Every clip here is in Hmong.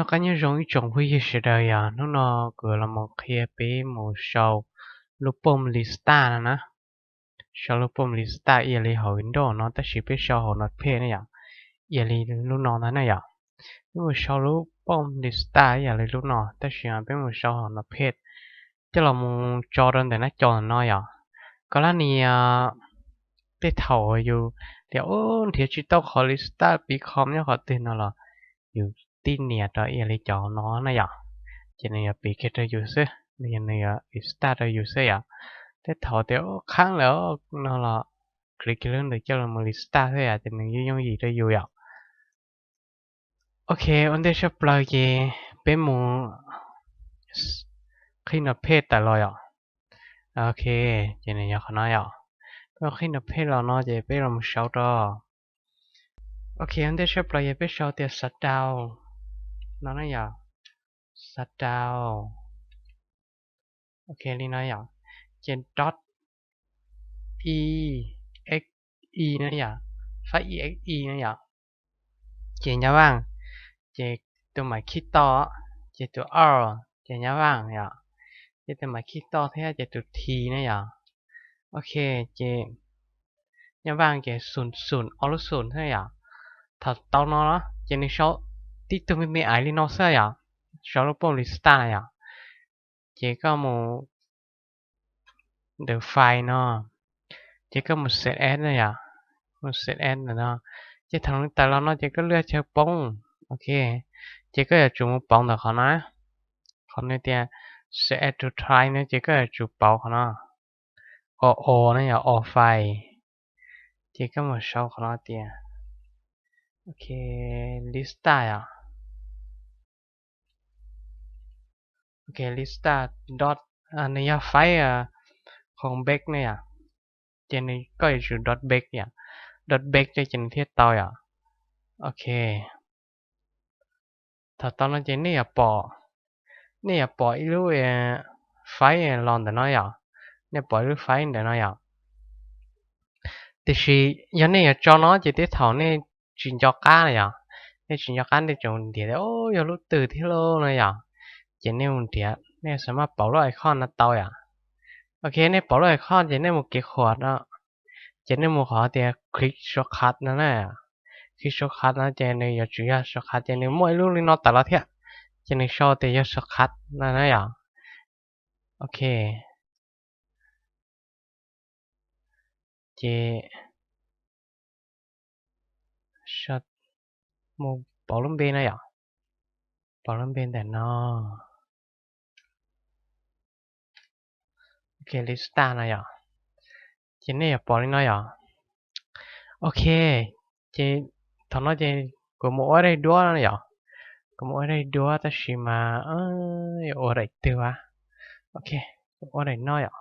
Qab nyob zoo ib tsoom phooj ywg sawv daws yom, hnub no kuv los mus qhia peb mus sau lub poom lista no na. Sau lub poom lista ib yam li hauv Windows no tab sis peb sau hauv Notepad ne yom, ib yam li lub no ntag na yom. Peb mus sau lub poom lista ib yam li lub no tab sis mas peb mus sau hauv Notepad coj los mus tso rau ntawm nab co no yom. Koj lab nias tej thaum yus tias ub nrhiav tsis tau qhov lista piv com nyob qhov twg no los yus tib nias rau ib yam li cov no na yom, ces nws yuav piv kiag rau yus xwb, nws yuav lista rau yus xwb yom. Tej thaum tias qhab lawm no los click kiag lub ntawd coj los mus lista xwb yom, ces nws yooj yooj yim rau yus yom. Ok, ua ntej tshaj plaws ces peb mus qhib Notepad tawm los yom. Ok, ces nws yog qhov no yom. Peb mus qhib Notepad los no ces peb los mus sau rau. Ok, ua ntej tshaj plaws ces peb sau tias xav dau no na yom. Xav dau. Ok, li no yom. Ces dot exe na yom, file exe na yom. Ces nyab vaj, ces tus mam khij toj, ces tus a, ces nyab vaj yom. Ces tus mam khij toj thiab ces tus thi na yom. Ok, ces nyab vaj ces xum xum ob lub xum thiab yom. Thaum tau no ces nws sau tib tug me me aiv li no xwb yom, sau lub poom lista na yom. Ces koj mus ntawm file no, ces koj mus save as na yom, mus save as ntawm no. Ces thaum nws tawm los no ces koj lwaj chaw poob, ok, ces koj yuav tsum mus pauv ntawm qhov no, qhov nws tias save as to drive no ces koj yuav tsum pauv qhov no, o o na yom, o file. Ces koj mus sau qhov no tias, ok, lista yom. Ok, lista dot, nws yog file khoom bek ne yom. Ces nws koj yuav tsum dot bek yom, dot bek ces nws thiaj tau yom. Ok, thaum tau no ces nej yuav pom, nej yuav pom ib lub file los ntawm no yom, nej pom ib lub file ntawm no yom. Tiam sis yog nej yuav tso no ces tej thaum nej tsis nco qab na yom, nej tsis nco qab nej tseem nrhiav tias yog lub twg thiab lauj no yom, ces nej mus nrhiav nej xav maj pauv lub icon no tau yom. Ok, nej pauv lub icon ces nej mus kev qhuas no, ces nej mus qhov tias click shortcut no na. Click shortcut no ces nws yuav tsum yog shortcut ces nws muaj ib lub li no tawm los thiab, ces nws sau tias yog shortcut no na yom. Ok, ces mus pauv lub npe no yom, pauv lub npe ntawm no. Ok, lista no yom, ces nej yuav pom li no yom. Ok, ces thaum no ces kuv mus ua daim duab no yom, kuv mus ua daim duab tab sis mas yuav ua daim twg a? Ok, kuv ua daim no yom.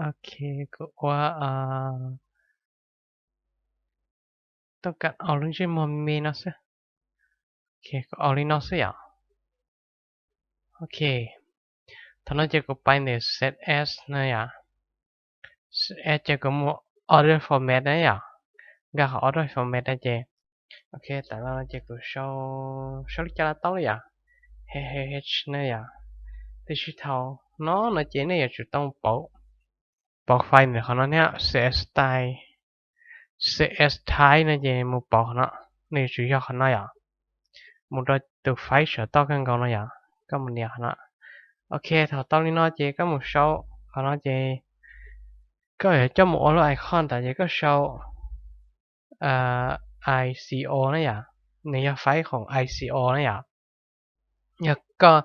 Ok, kuv ua, tuaj kam au lub ntsej muag me no xwb. Ok, kuv au li no xwb yom. Ok, thaum no ces kuv pais ntawm save as na yom. Save as ces kuv mus other format na yom, nkag qhov other format na ces, ok, tawm los no ces kuv sau, sau li cas los tau li yom, hh na yom. Tiam sis thaum no no ces nej yuav tsum tau pauv, pauv file ntawm qhov no thiab, save as style, save as type no ces mus pauv qhov no, nws yuav tsum yog qhov no yom. Mus rau tus file sawv toj kawg nkaus no yom, koj mus nias qhov no. Ok, thaum tau li no ces koj mus sau qhov no ces koj yuav coj mus ua lub icon ntawd ces koj sau ico na yom, nws yog file khoom ico na yom. Yog koj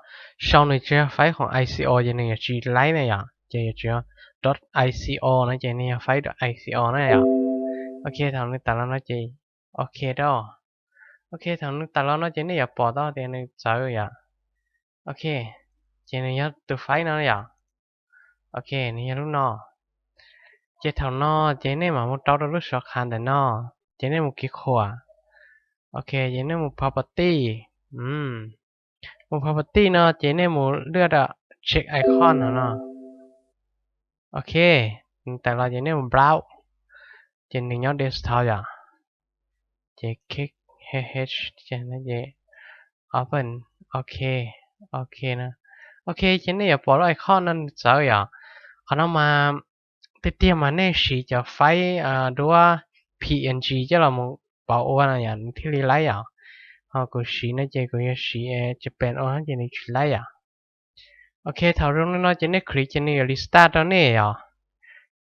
sau nws tsis yog file khoom ico ces nws yuav tsis laib na yom, ces yuav tsum yog dot ico no ces nws yog file dot ico na yom. Ok, thaum nws tawm los no ces ok rau. Ok, thaum nws tawm los no ces nej yuav pom tau tias nws txawv yom. Ok, ces nws yog tus file no yom. Ok, nws yog lub no. Ces thaum no ces nej mam mus rau rau lub shortcut ntawm no, ces nej mus kev qhuas. Ok, ces nej mus property. Mus property no ces nej mus lwaj rau check icon no no. Ok, nws tawm los ces nej mus browse, ces nws nyob desktop yom. Ces click H H ces open. Ok, ok, ok ces nej yuav pom lub icon no nws txawv yom. Qhov no mas tiag tiag mas nej siv cov file duab P N G coj los pauv ua no yom nws thiaj li laib yom. Ho kuv siv no ces kuv yuav siv Japan ua ces nws tsis laib yom. Ok, thaum zoo li no ces nej click ces nws yuav li start rau nej yom.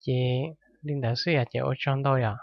Ces li ntawd xwb yom, ces ua tsaug ntau yom.